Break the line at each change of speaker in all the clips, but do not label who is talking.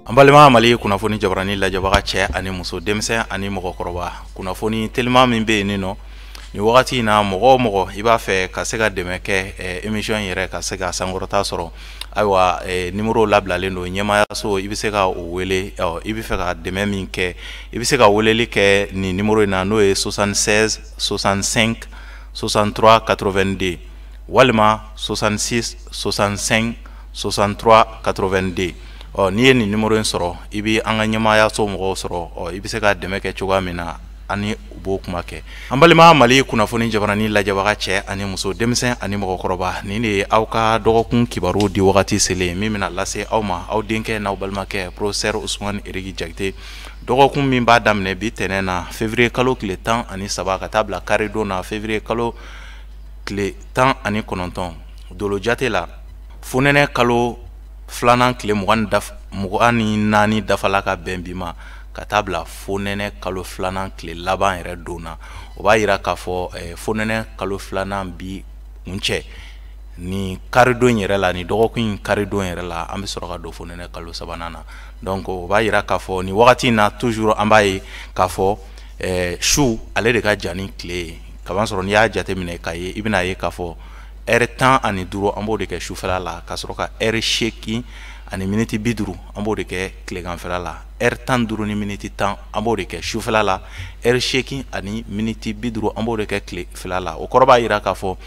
An balima Mali kunnafoni jabarani lajɛbaga cɛ ani muso, denmisɛn ani mɔgɔkɔrɔba, kunnafoni teliman min bɛ yen nin nɔ nin wagati in na, mɔgɔ o mɔgɔ i b'a fɛ ka se ka dɛmɛ kɛ émission yɛrɛ ka se ka sankɔrɔta sɔrɔ, ayiwa, numéro labilalen don ɲɛmaayaso, i bɛ se ka o wele. I bɛ fɛ ka dɛmɛ min kɛ, i bɛ se ka weleli kɛ nin numéro in na, n'o ye 76 65 63 82 walima 66 65 63 82. Ɔ, n'i ye nin numéro in sɔrɔ, i bɛ an ka ɲɛmaayaso mɔgɔw sɔrɔ. Ɔ, i bɛ se ka dɛmɛ kɛ cogoya min na, ani u b'o kuma kɛ. An balima Mali kunnafoni jabarani lajɛbaga cɛ ani muso, denmisɛn ani mɔgɔkɔrɔba, nin de ye aw ka dɔgɔkun kibaru di wagati selen min bɛna lase aw ma, aw denkɛ n'aw balimakɛ, professeur Usumani Eriki Jakite. Dɔgɔkun min b'a daminɛ bi tɛnɛn na, février kalo tile 13, ka taa bila karidon na, février kalo tile 19, dolo jate la, fonɛnɛ kalo filanan tile 24 dafala ka bɛn bi ma, ka taa bila fonɛnɛ kalo filanan tile laban yɛrɛ don na. O b'a yira k'a fɔ fonɛnɛ kalo filanan bi kuncɛ ni karidon yɛrɛ la, ni dɔgɔkun in karidon yɛrɛ la, an bɛ sɔrɔ ka don fonɛnɛ kalo sabanan na. Donc o b'a yira k'a fɔ nin wagati in na, toujours an b'a ye k'a fɔ su ale de ka jan ni tile ye. Kaban sɔrɔ n'i y'a jateminɛ k'a ye, i bɛna ye k'a fɔ heure 15 an b'o de kɛ sufɛla la, ka sɔrɔ ka heure 8 ani miniti 50 an b'o de kɛ tileganfɛla la. Heure 15 ni miniti 10 an b'o de kɛ sufɛla la, heure 8 ani miniti 50 an b'o de kɛ tilefɛla la. O kɔrɔ b'a yira k'a fɔ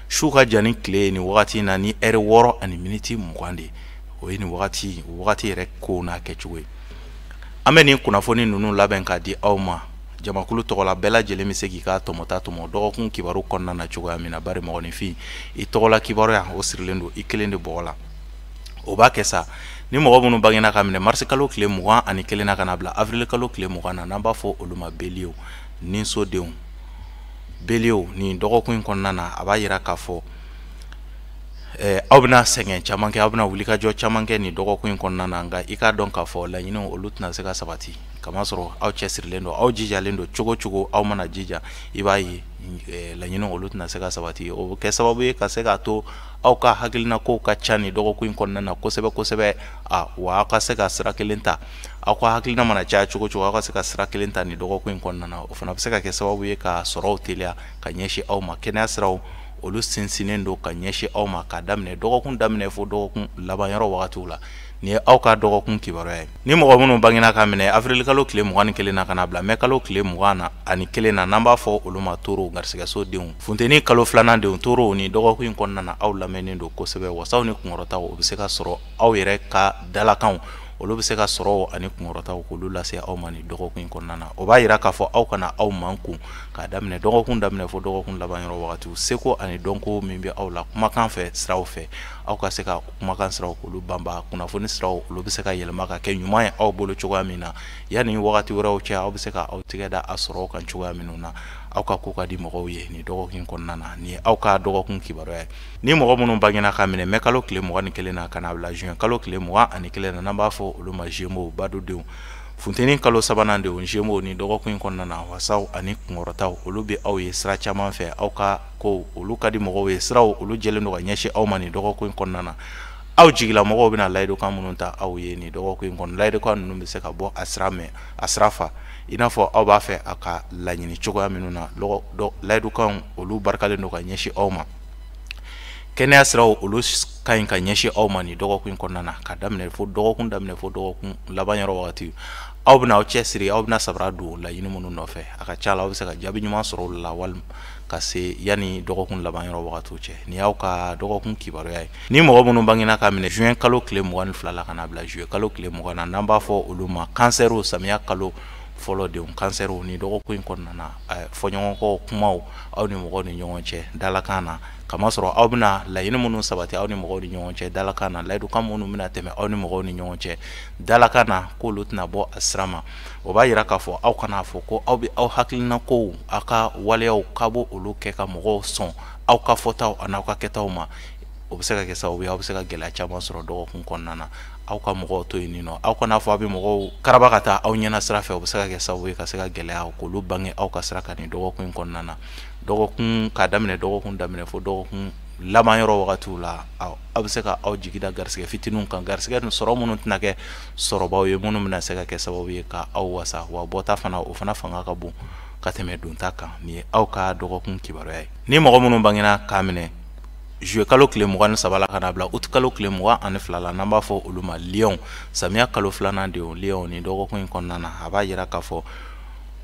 su ka jan ni tile ye nin wagati in na ni heure 6 ani miniti 20 de ye. O ye nin wagati, o wagati yɛrɛ ko n'a kɛcogo ye. An bɛ nin kunnafoni ninnu labɛn k'a di aw ma jamakulu tɔgɔ la. Bɛɛ lajɛlen bɛ se k'i ka tɔmɔta tɔmɔ dɔgɔkun kibaru kɔnɔna na cogoya min na, bari mɔgɔninfin, i tɔgɔla kibaruya o sirilen don i kelen de bɔgɔ la. O b'a kɛ sa, ni mɔgɔ minnu bangena ka minɛ marisi kalo tile 21 na ka na bila avril kalo tile 20 na, n'an b'a fɔ olu ma bélier, ninsodenw, bélier, nin dɔgɔkun in kɔnɔna na, a b'a yira k'a fɔ aw bɛna sɛgɛn caman kɛ, aw bɛna wulikajɔ caman kɛ nin dɔgɔkun in kɔnɔna na. Nka i k'a dɔn k'a fɔ laɲiniw olu tɛna se ka sabati, kamasɔrɔ aw cɛsirilen don, aw jijalen don. Cogo cogo aw mana jija, i b'a ye laɲiniw olu tɛna se ka sabati. O bɛ kɛ sababu ye ka se k'a to aw ka hakilina kow ka ca nin dɔgɔkun in kɔnɔna na kosɛbɛ kosɛbɛ. A wa, aw ka se ka sira kelen ta, aw ka hakilina mana caya cogo cogo, aw ka se ka sira kelen ta nin dɔgɔkun in kɔnɔna na, o fana bɛ se ka kɛ sababu ye ka sɔrɔw teliya ka ɲɛsin aw ma. Kɛnɛya siraw olu sinsinnen don ka ɲɛsin aw ma, k'a daminɛ dɔgɔkun daminɛ fo dɔgɔkun laban yɔrɔ wagatiw la. Nin ye aw ka dɔgɔkun kibaruya ye. Ni mɔgɔ minnu bangena ka minɛ avril kalo tile 21 na ka na bila mɛ kalo tile 21 na, n'an b'a fɔ olu ma toro, garisɛgɛso denw, funteni kalo filanan denw, toro, ni dɔgɔkun in kɔnɔna na, aw lamɛnnen don kosɛbɛ. Wasaw ni kunkɔrɔtaw o bɛ se ka sɔrɔ aw yɛrɛ ka dalakanw, olu bɛ se ka sɔrɔ ani kunkɔrɔtaw k'olu lase aw ma nin dɔgɔkun in kɔnɔna na. O b'a yira k'a fɔ aw kana aw mankun, k'a daminɛ dɔgɔkun daminɛ fo dɔgɔkun laban yɔrɔ wagatiw, seko ani dɔnko min bɛ aw la kumakan fɛ siraw fɛ, aw ka se ka kumakan siraw k'olu banba. Kunnafoni siraw olu bɛ se ka yɛlɛma ka kɛ ɲuman ye aw bolo cogoya min na, yanni wagati wɛrɛw cɛ, aw bɛ se ka aw tigɛ da a sɔrɔ kan cogoya minnu na, aw ka ko ka di mɔgɔw ye nin dɔgɔkun kɔnɔna na. Nin ye aw ka dɔgɔkun kibaruya ye. Ni mɔgɔ minnu bangena ka minɛ mɛ kalo tile 21 na ka na bila juin kalo tile 21 na, n'an b'a fɔ olu ma Gémeaux, badudenw, funteni kalo sabanan denw, Gémeaux, ni dɔgɔkun in kɔnɔna na, wasaw ani kunkɔrɔtaw olu bɛ aw ye sira caman fɛ. Aw ka ko olu ka di mɔgɔw ye, siraw olu jɛlen don ka ɲɛsin aw ma nin dɔgɔkun in kɔnɔna na. Aw jigilamɔgɔw bɛna layidukan minnu ta aw ye nin dɔgɔkun in kɔnɔ, layidukan ninnu bɛ se ka bɔ a sira mɛn a sira fa, i n'a fɔ aw b'a fɛ a ka laɲini cogoya minnu na. Layidukanw olu barikalen don ka ɲɛsin aw ma. Kɛnɛya siraw olu ka ɲi ka ɲɛsin aw ma nin dɔgɔkun in kɔnɔna na, ka daminɛ fo dɔgɔkun daminɛ fo dɔgɔkun laban yɔrɔ wagati. Aw bɛna aw cɛsiri, aw bɛna sabara don laɲini minnu nɔfɛ, a ka ca la aw bɛ se ka jaabi ɲuman sɔrɔ olu la walima ka se yanni dɔgɔkun laban yɔrɔ wagatiw cɛ. Nin y'aw ka dɔgɔkun kibaruya ye. Ni mɔgɔ minnu bangena ka minɛ juin kalo tile 22 la ka na bila juillet kalo tile 20 na, n'an b'a fɔ olu ma kansɛriw, samiya kalo fɔlɔ denw, kansɛriw, ni dɔgɔkun in kɔnɔna na, fɔɲɔgɔnkɔ kumaw aw ni mɔgɔw ni ɲɔgɔn cɛ dalakan na, kamasɔrɔ aw bɛna laɲini minnu sabati aw ni mɔgɔw ni ɲɔgɔn cɛ dalakan na, layidukan minnu bɛna tɛmɛ aw ni mɔgɔw ni ɲɔgɔn cɛ dalakan na, k'olu tɛna bɔ a sira ma. O b'a yira k'a fɔ aw kana fɔ ko aw bɛ aw hakilina kow, aw ka waleyaw, k'a b'o olu kɛ ka mɔgɔw sɔn aw ka fɔtaw ani aw ka kɛtaw ma. O bɛ se ka kɛ sababu ye aw bɛ se ka gɛlɛya caman sɔrɔ dɔgɔkun kɔnɔna na. Aw ka mɔgɔw to yen nɔ, aw kana fɔ aw bɛ mɔgɔw karaba ka taa aw ɲɛna sira fɛ. O bɛ se ka kɛ sababu ye ka se ka gɛlɛya k'olu bange aw ka sira kan nin dɔgɔkun in kɔnɔna na. Dɔgɔkun k'a daminɛ dɔgɔkun daminɛ fo dɔgɔkun laban yɔrɔ wagatiw la, aw bɛ se ka aw jigi da garisɛgɛ fitininw kan, garisɛgɛ sɔrɔ minnu tɛna kɛ sɔrɔbaw ye, minnu bɛna se ka kɛ sababu ye ka aw wasa, wa bɔta fana o fana fanga ka bon ka tɛmɛ donta kan. Nin ye aw ka dɔgɔkun kibaruya ye. Ni mɔgɔ minnu bangena k'a minɛ juillet kalo tile 23 la ka na bila août kalo tile 22 la, n'an b'a fɔ olu ma lion, samiya kalo filanan denw lion, nin dɔgɔkun in kɔnɔna na a b'a yira k'a fɔ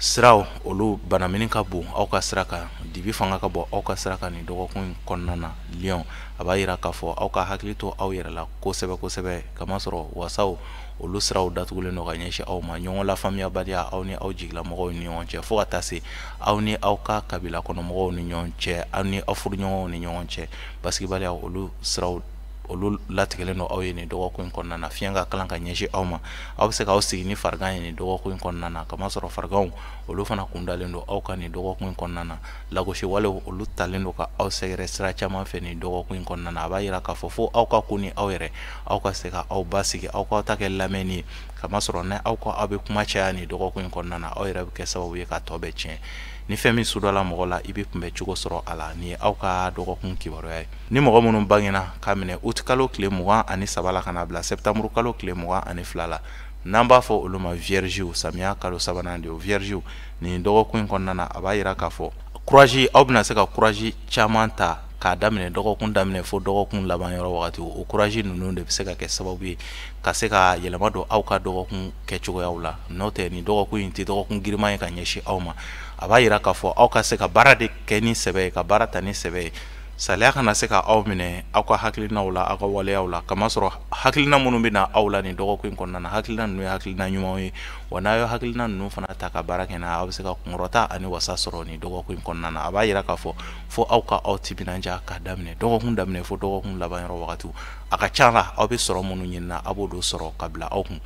siraw olu banamini ka bon aw ka sira kan, dibi fanga ka bon aw ka sira kan nin dɔgɔkun in kɔnɔna na. Lion, a b'a yira k'a fɔ aw ka hakili to aw yɛrɛ la kosɛbɛ kosɛbɛ, kamasɔrɔ wasaw olu siraw datugulen don ka ɲɛsin aw ma, ɲɔgɔn lafaamuyabaliya aw ni aw jigilamɔgɔw ni ɲɔgɔn cɛ, fo ka taa se aw ni aw ka kabila kɔnɔmɔgɔw ni ɲɔgɔn cɛ, aw ni aw furuɲɔgɔnw ni ɲɔgɔn cɛ, basigibaliya olu siraw olu latigɛlen don aw ye nin dɔgɔkun in kɔnɔna na. Fiɲɛ ka kalan ka ɲɛsin aw ma, aw bɛ se k'aw sigi ni farigan ye nin dɔgɔkun in kɔnɔna na, kamasɔrɔ fariganw olu fana kun dalen don aw kan nin dɔgɔkun in kɔnɔna na. Lagosi walew olu talen don ka aw sɛgɛrɛ sira caman fɛ nin dɔgɔkun in kɔnɔna na. A b'a yira k'a fɔ fo aw ka kun ni aw yɛrɛ, aw ka se ka aw basigi, aw k'aw ta kɛ lamɛnni ye, kamasɔrɔ ni aw ko aw bɛ kuma caya nin dɔgɔkun in kɔnɔna na, aw yɛrɛ bɛ kɛ sababu ye ka tɔ bɛɛ tiɲɛ. Ni fɛn min sudala mɔgɔ la, i bɛ kunbɛ cogo sɔrɔ a la. Nin ye aw ka dɔgɔkun kibaruya ye. Ni mɔgɔ minnu bangena k'a minɛ août kalo tile 23 la ka na bila septembre kalo tile 22 la, n'an b'a fɔ olu ma vierge, samiya kalo sabanan de ye vierge, nin dɔgɔkun in kɔnɔna na a b'a yira k'a fɔ courage, aw bɛna se ka courage caman ta k'a daminɛ dɔgɔkun daminɛ fo dɔgɔkun laban yɔrɔ wagati. O courage ninnu de bɛ se ka kɛ sababu ye ka se ka yɛlɛma don aw ka dɔgɔkun kɛcogoyaw la. N'o tɛ nin dɔgɔkun in tɛ dɔgɔkun girinman ye ka ɲɛsin aw ma. A b'a yira k'a fɔ aw ka se ka baara de kɛ ni sɛbɛ ye, ka baara ta ni sɛbɛ ye, saliya kana se ka aw minɛ aw ka hakilinaw la, aw ka waleyaw la, kamasɔrɔ hakilina minnu bɛ na aw la nin dɔgɔkun in kɔnɔna na, hakilina ninnu ye hakilina ɲumanw ye, wa n'a ye hakilina ninnu fana ta ka baara kɛ n'a, aw bɛ se ka kunkɔrɔta ani wasa sɔrɔ nin dɔgɔkun in kɔnɔna na. A b'a yira k'a fɔ fo aw ka aw timinandiya k'a daminɛ dɔgɔkun daminɛ fo dɔgɔkun laban yɔrɔ wagatiw. A ka ca la aw bɛ sɔrɔ minnu ɲini na, aw b'o sɔrɔ ka bila aw kun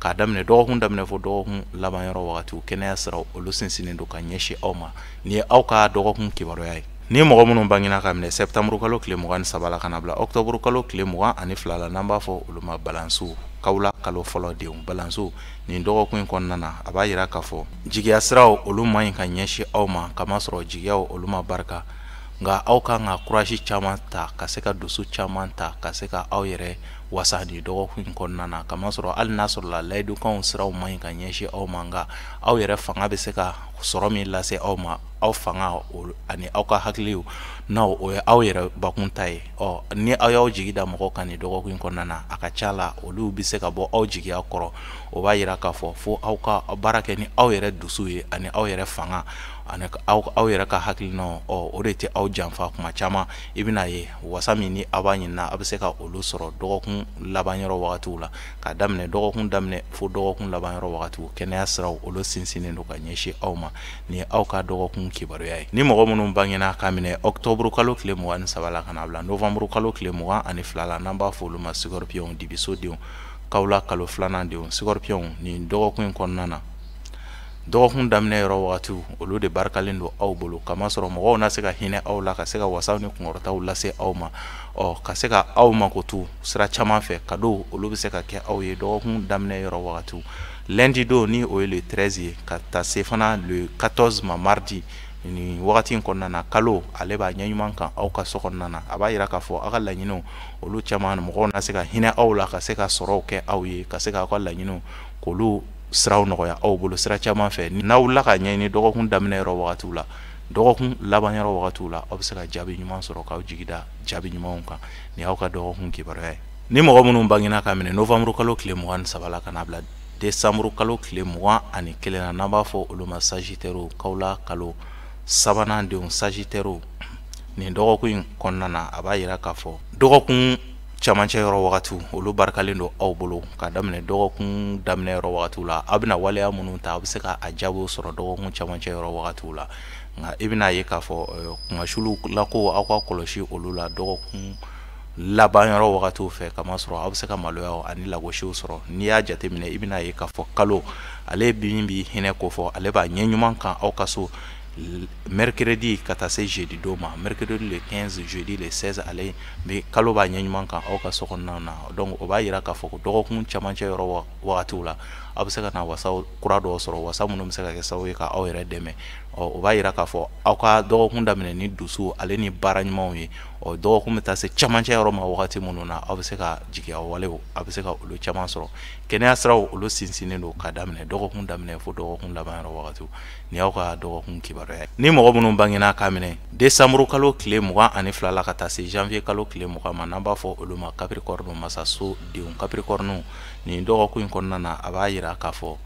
k'a daminɛ dɔgɔkun daminɛ fo dɔgɔkun laban yɔrɔ wagatiw. Kɛnɛya siraw olu sinsinnen don ka ɲɛsin aw ma. Nin ye aw ka dɔgɔkun kibaruya ye. Ni mɔgɔ minnu bangena ka minɛ septembre kalo tile 23 la ka na bila octobre kalo tile 22 la, n'an b'a fɔ olu ma balansiw, kawula kalo fɔlɔ denw balansiw, nin dɔgɔkun in kɔnɔna na a b'a yira k'a fɔ jigiya siraw olu man ɲi ka ɲɛsin aw ma, kamasɔrɔ jigiyaw olu ma barika, nka aw kan ka courage caman ta, ka se ka dusu caman ta, ka se ka aw yɛrɛ wasa nin dɔgɔkun in kɔnɔna na, kamasɔrɔ hali n'a sɔrɔla layidukanw siraw man ɲi ka ɲɛsin aw ma, nka aw yɛrɛ fanga bɛ se ka sɔrɔ min lase aw ma, aw fanga ani aw ka hakiliw n'aw o ye aw yɛrɛ bakun ta ye. Ɔ ni aw y'aw jigi da mɔgɔw kan nin dɔgɔkun in kɔnɔna na, a ka ca la olu bɛ se ka bɔ aw jigiya kɔrɔ. O b'a yira k'a fɔ fo aw ka baara kɛ ni aw yɛrɛ dusu ye ani aw yɛrɛ fanga ani aw yɛrɛ ka hakilinaw. Ɔ o de tɛ aw janfa. Kuma caman i bɛna ye wasa min ni aw b'a ɲini na, aw bɛ se ka olu sɔrɔ dɔgɔkun laban yɔrɔ wagatiw la, k'a daminɛ dɔgɔkun daminɛ fo dɔgɔkun laban yɔrɔ wagatiw. Kɛnɛya siraw olu sinsinnen don ka ɲɛsin aw ma. Nin ye aw ka dɔgɔkun kibaruya ye. Ni mɔgɔ minnu bangena k'a minɛ octobre kalo tile 23 la ka na bila novembre kalo tile 22 la, n'an b'a fɔ olu ma scorpion, dibiso denw, kawula kalo filanan denw scorpion, nin dɔgɔkun in kɔnɔna na dɔgɔkun daminɛ yɔrɔ wagatiw olu de barikalen don aw bolo, kamasɔrɔ mɔgɔw na se ka hinɛ aw la, ka se ka wasaw ni kunkɔrɔtaw lase aw ma, ɔ ka se ka aw makotu sira caman fɛ. Cadeau olu bɛ se ka kɛ aw ye dɔgɔkun daminɛ yɔrɔ wagatiw. Lundi don ni o ye le 13 ye ka taa se fana le 14 ma, mardi, nin wagati in kɔnɔna na kalo ale b'a ɲɛ ɲuman kan aw ka so kɔnɔna na. A b'a yira k'a fɔ aw ka laɲiniw olu caman mɔgɔw na se ka hinɛ aw la, ka se ka sɔrɔw kɛ aw ye, ka se k'aw ka laɲiniw k'olu siraw nɔgɔya aw bolo sira caman fɛ. N'aw wulila ka ɲɛɲini dɔgɔkun daminɛ yɔrɔ wagatiw la, dɔgɔkun laban yɔrɔ wagatiw la, aw bɛ se ka jaabi ɲuman sɔrɔ k'aw jigi da jaabi ɲumanw kan. Nin y'aw ka dɔgɔkun kibaruya ye. Ni mɔgɔ minnu bangena ka minɛ novembre kalo tile 23 la ka na bila décembre kalo tile 21 na, n'an b'a fɔ olu ma sagittaire, kawula kalo sabanan denw sagittaire, nin dɔgɔkun in kɔnɔna na a b'a yira k'a fɔ dɔgɔkun camancɛ yɔrɔ wagatiw olu barikalen don aw bolo. K'a daminɛ dɔgɔkun daminɛ yɔrɔ wagatiw la, aw bɛna waleya minnu ta, aw bɛ se ka a jaabiw sɔrɔ dɔgɔkun camancɛ yɔrɔ wagatiw la. Nka i bɛna ye k'a fɔ kunmasulu la ko aw ka kɔlɔsi olu la dɔgɔkun laban yɔrɔ wagatiw fɛ, kamasɔrɔ aw bɛ se ka maloya ani lagosiw sɔrɔ. N'i y'a jateminɛ, i bɛna ye k'a fɔ kalo ale min bɛ hinɛ ko fɔ, ale b'a ɲɛ ɲuman kan aw ka so mercredi ka taa se jeudi don ma, mercredi le 15, jeudi le 16, ale bɛ kalo b'a ɲɛ ɲuman kan aw ka so kɔnɔna na. Donc o b'a yira k'a fɔ ko dɔgɔkun camancɛ yɔrɔ wagatiw la, aw bɛ se ka na wasa kura dɔw sɔrɔ, wasa minnu bɛ se ka kɛ sababu ye ka aw yɛrɛ dɛmɛ. Ɔ, o b'a yira k'a fɔ aw ka dɔgɔkun daminɛ ni dusu ale ni baara ɲumanw ye. Ɔ, dɔgɔkun bɛ taa se camancɛ yɔrɔ ma wagati minnu na, aw bɛ se ka jigiya walew, aw bɛ se ka olu caman sɔrɔ. Kɛnɛya siraw, olu sinsinnen don ka daminɛ dɔgɔkun daminɛ fo dɔgɔkun laban yɔrɔ wagatiw. Ni y'aw ka dɔgɔkun kibaruya ye. Ni mɔgɔ minnu bangena k'a minɛ décembre kalo tile 22 la ka taa se janvier kalo tile 20 ma, n'an b'a fɔ olu ma Capricorne, masaso denw, Capricorne, nin dɔgɔkun in kɔnɔna na, a b'a yira k'a fɔ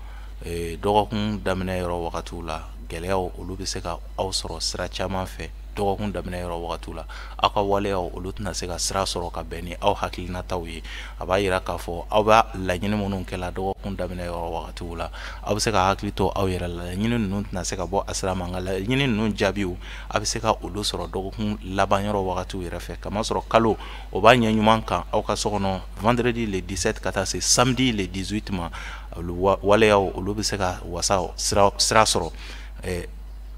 dɔgɔkun daminɛ yɔrɔ wagatiw la, gɛlɛyaw olu bɛ se ka aw sɔrɔ sira caman fɛ. Dɔgɔkun daminɛ yɔrɔ wagatiw la, aw ka waleyaw olu tɛna se ka sira sɔrɔ ka bɛn ni aw hakilinataw ye. A b'a yira k'a fɔ aw b'a laɲini minnu kɛla dɔgɔkun daminɛ yɔrɔ wagatiw la, aw bɛ se ka hakili to aw yɛrɛ la, laɲini ninnu tɛna se ka bɔ a sira ma, nka laɲini ninnu jaabiw, a bɛ se ka olu sɔrɔ dɔgɔkun laban yɔrɔ wagatiw yɛrɛ fɛ. Kamasɔrɔ kalo o b'a ɲɛ ɲuman kan aw ka so kɔnɔ, vendredi le 17 ka taa se samedi le 18 ma, olu waleyaw olu bɛ se ka wasa sira sɔrɔ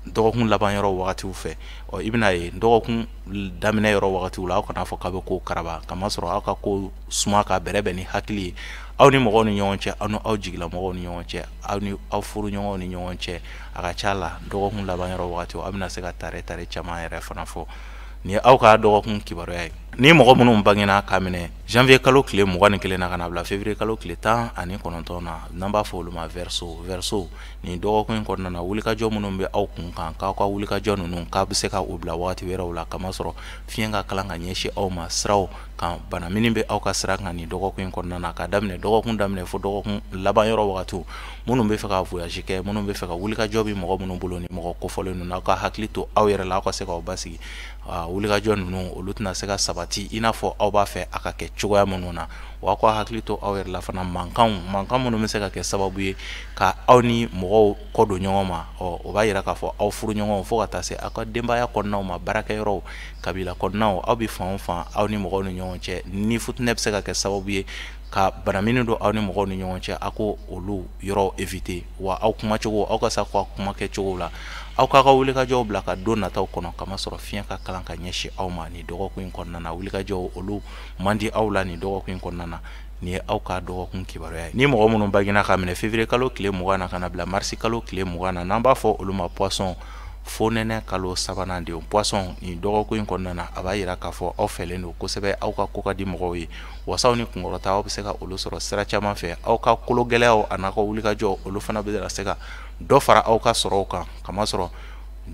dɔgɔkun laban yɔrɔ wagatiw fɛ. Ɔ, i bɛna ye dɔgɔkun daminɛ yɔrɔ wagatiw la, aw kana fɔ k'a bɛ ko karaba, kamasɔrɔ aw ka ko suma ka bɛrɛbɛn ni hakili ye, aw ni mɔgɔw ni ɲɔgɔn cɛ, aw ni aw jigilamɔgɔw ni ɲɔgɔn cɛ, aw ni aw furuɲɔgɔnw ni ɲɔgɔn cɛ. A ka ca la, dɔgɔkun laban yɔrɔ wagatiw, aw bɛna se ka tare tare caman yɛrɛ fana fɔ. Nin ye aw ka dɔgɔkun kibaruya ye. Ni mɔgɔ minnu bangena k'a minɛ janvier kalo tile 21 na ka na bila février kalo tile 19 na, n'an b'a fɔ olu ma Verseau, Verseau, nin dɔgɔkun in kɔnɔna na, wulikajɔ minnu bɛ aw kun kan, k'aw ka wulikajɔ ninnu k'a bɛ se ka u bila wagati wɛrɛw la, kamasɔrɔ fiɲɛ ka kalan ka ɲɛsin aw ma siraw kan. Bana minnu bɛ aw ka sira kan nin dɔgɔkun in kɔnɔna na, ka daminɛ dɔgɔkun daminɛ fo dɔgɔkun laban yɔrɔ wagatiw, minnu bɛ fɛ ka voyage kɛ, minnu bɛ fɛ ka wulikajɔ bɛ mɔgɔ minnu bolo, ni mɔgɔ kofɔlen ninnu, aw ka hakili to aw yɛrɛ la, aw ka se k'aw basigi. Wulikajɔ ninnu olu tɛna se ka sabati i n'a fɔ aw b'a fɛ a ka kɛ cogoya minnu na. Wa aw ka hakili to aw yɛrɛ la fana, mankan minnu bɛ se ka kɛ sababu ye ka aw ni mɔgɔw kɔ don ɲɔgɔn ma. Ɔ, o b'a yira k'a fɔ aw furuɲɔgɔnw, fo ka taa se aw ka denbaya kɔnɔnaw ma, baarakɛyɔrɔw, kabila kɔnɔnaw, aw bɛ fan o fan, aw ni mɔgɔw ni ɲɔgɔn cɛ, ni futinɛ bɛ se ka kɛ sababu ye ka bana minnu don aw ni mɔgɔw ni ɲɔgɔn cɛ, aw ko olu yɔrɔ éviter. Wa aw kumacogo, aw ka sa k'aw kuma kɛcogo la, aw k'aw ka wulikajɔw bila ka don nataw kɔnɔ, kamasɔrɔ fiɲɛ ka kalan ka ɲɛsin aw ma nin dɔgɔkun in kɔnɔna na. Wulikajɔw olu man di aw la nin dɔgɔkun in kɔnɔna na. Nin ye aw ka dɔgɔkun kibaruya ye. Ni mɔgɔ minnu bangena ka minɛ février kalo tile 20 na ka na bila mars kalo tile 20 na, n'an b'a fɔ olu ma Poisson, fo nɛnɛ kalo sabanan denw, Poisson, nin dɔgɔkun in kɔnɔna na, a b'a yira k'a fɔ aw fɛlen don kosɛbɛ, aw ka ko ka di mɔgɔw ye, wasaw ni kunkɔrɔta, aw bɛ se ka olu sɔrɔ sira caman fɛ. Aw ka kolo gɛlɛyaw a n'aw ka wulikajɔ, olu fana bɛ se ka dɔ fara aw ka sɔrɔw kan, kamasɔrɔ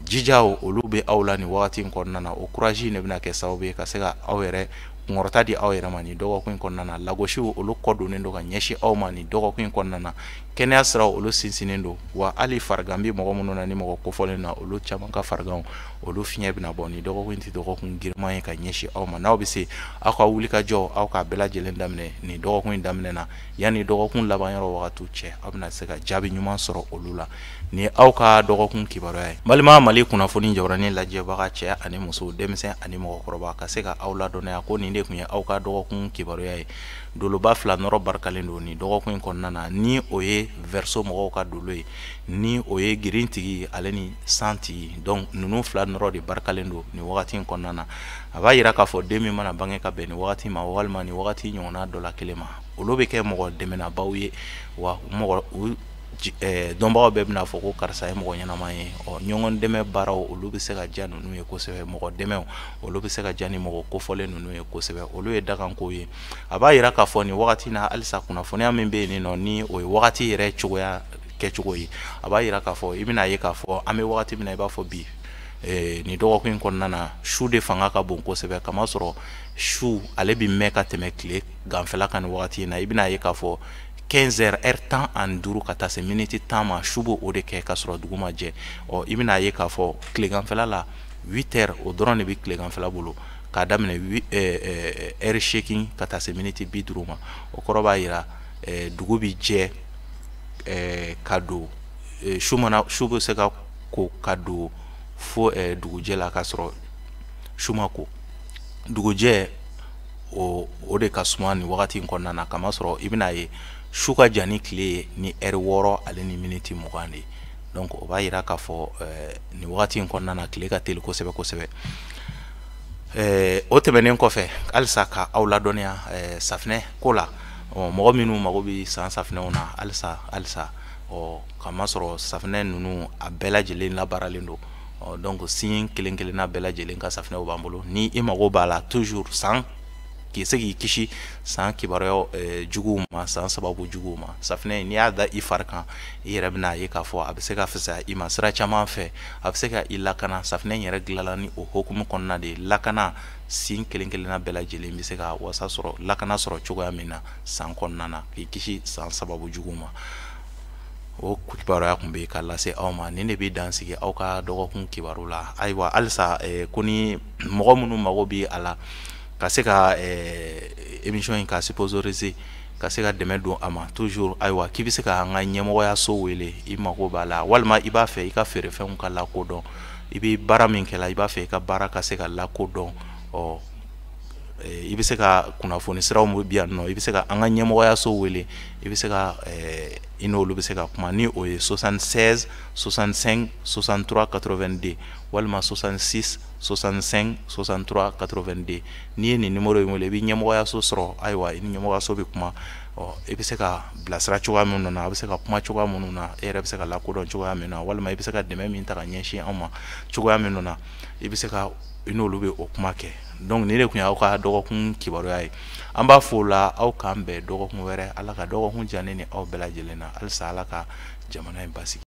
jijaw olu bɛ aw la nin wagati in kɔnɔna na. O courage in de bɛna kɛ sababu ye ka se ka aw yɛrɛ kunkɔrɔta di aw yɛrɛ ma nin dɔgɔkun in kɔnɔna na. Lagosiw olu kɔ donnen don ka ɲɛsin aw ma nin dɔgɔkun in kɔnɔna na. Kɛnɛya siraw olu sinsinnen don. Wa hali farigan bɛ mɔgɔ minnu na, ni mɔgɔ kofɔlen na, olu caman ka fariganw olu fiɲɛ bɛna bɔ. Nin dɔgɔkun in tɛ dɔgɔkun girinman ye ka ɲɛsin aw ma. N'aw bɛ se, aw ka wulikajɔ, aw k'a bɛɛ lajɛlen daminɛ nin dɔgɔkun in daminɛ na, yanni dɔgɔkun laban yɔrɔ wagatiw cɛ, aw bɛna se ka jaabi ɲuman sɔrɔ olu la. Nin ye aw ka dɔgɔkun kibaruya ye. Balima Mali kunnafoni jabaranin lajɛbaga cɛ ani muso, denmisɛn ani mɔgɔkɔrɔba, ka se ka aw ladɔnniya ko nin de tun ye aw ka dɔgɔkun kibaruya ye. Doloba fila nɔrɔ barikalen don nin dɔgɔkun in kɔnɔna na, ni o ye Verseau mɔgɔw ka dolo ye, ni o ye girin tigi ale ni san tigi. Donc ninnu fila nɔrɔ de barikalen don nin wagati in kɔnɔna na. A b'a yira k'a fɔ den min mana bange ka bɛn nin wagati ma, walima nin wagati ɲɔgɔnna dɔ la kelen ma, olu bɛ kɛ mɔgɔ dɛmɛnabaw ye. Wa mɔgɔ dɔnbagaw bɛɛ bɛna fɔ ko karisa ye mɔgɔ ɲɛnama ye. Ɔ, ɲɔgɔn dɛmɛ baaraw olu bɛ se ka diya ninnu ye kosɛbɛ, mɔgɔ dɛmɛw olu bɛ se ka diya ni mɔgɔ kofɔlen ninnu ye kosɛbɛ. Olu ye dakankow ye. A b'a yira k'a fɔ nin wagati na halisa, kunnafoniya min bɛ yen nɔ, ni o ye wagati yɛrɛ cogoya kɛcogo ye, a b'a yira k'a fɔ i bɛna ye k'a fɔ an bɛ wagati min na i b'a fɔ bi, nin dɔgɔkun in kɔnɔna na, su de fanga ka bon kosɛbɛ, kamasɔrɔ su ale bɛ mɛn ka tɛmɛ tile ganfɛla kan nin wagati in na. I bɛna ye k'a fɔ 15 heures, heure 15 ka taa se miniti 10 ma, su b'o o de kɛ ka sɔrɔ dugu ma jɛ. Ɔ, i bɛna ye k'a fɔ tileganfɛla la, 8 heures o dɔrɔn de bɛ tileganfɛla bolo, k'a daminɛ heure 8 ka taa se miniti 50 ma. O kɔrɔ b'a yira dugu bɛ jɛ ka don su, mana su bɛ se ka ko ka don fo dugujɛ la, k'a sɔrɔ su ma ko. Dugujɛ o de ka suma nin wagati in kɔnɔna na, kamasɔrɔ i bɛna ye su ka jan ni tile ye ni heure 6 ale ni miniti 20 de ye. Donc o b'a yira k'a fɔ nin wagati in kɔnɔna na, tile ka teli kosɛbɛ kosɛbɛ. O tɛmɛnen kɔfɛ, halisa ka aw ladɔnniya safinɛ ko la, mɔgɔ minnu mago bɛ san safinɛw na, halisa halisa Ɔ k'a masɔrɔ safinɛ ninnu a bɛɛ lajɛlen labaaralen don. Ɔ donc sin kelen kelenna bɛɛ lajɛlen ka safinɛw b'an bolo. Ni i mago b'a la toujours san k'i se k'i kisi san kibaruya juguw ma, san sababu juguw ma, safinɛ n'i y'a da i fari kan, i yɛrɛ bɛna ye k'a fɔ a bɛ se ka fisaya i ma sira caman fɛ, a bɛ se ka i lakana. Safinɛ in yɛrɛ dilanna ni o hokumu kɔnɔna de ye, lakana sin kelen kelenna bɛɛ lajɛlen bɛ se ka wasa sɔrɔ, lakana sɔrɔ cogoya min na san kɔnɔna na, k'i kisi san sababu juguw ma. O kibaruya tun bɛ ka lase aw ma. Nin de bɛ dan sigi aw ka dɔgɔkun kibaru la. Ayiwa, halisa ko ni mɔgɔ minnu mago bɛ a la ka se ka émission in ka sponsoriser, ka se ka dɛmɛ don a ma toujours, ayiwa, k'i bɛ se ka an ka ɲɛmɔgɔyaso wele, i mago b'a la, walima i b'a fɛ i ka feerefɛnw ka lakodɔn, i bɛ baara min kɛ la, i b'a fɛ i ka baara ka se ka lakodɔn, ɔ i bɛ se ka kunnafoni siraw bi yan nɔ, i bɛ se ka an ka ɲɛmɔgɔyaso wele, i bɛ se ka i n'olu bɛ se ka kuma ni o ye 76 65 63 82 walima 66 65 63 82. N'i ye nin numéro in wele, i bɛ ɲɛmɔgɔyaso sɔrɔ. Ayiwa, i ni ɲɛmɔgɔyaso bɛ kuma. Ɔ i bɛ se ka bilasira cogoya minnu na, a bɛ se ka kuma cogoya minnu na, e yɛrɛ bɛ se ka lakodɔn cogoya min na, walima i bɛ se ka dɛmɛ min ta ka ɲɛsin anw ma cogoya minnu na, i bɛ se ka i n'olu bɛ o kuma kɛ. Donc nin de tun y'aw ka dɔgɔkun kibaruya ye. An b'a fɔ o la, aw k'an bɛn dɔgɔkun wɛrɛ. Ala ka dɔgɔkun diya ne ni aw bɛɛ lajɛlen na. Halisa Ala ka jamana in basigi.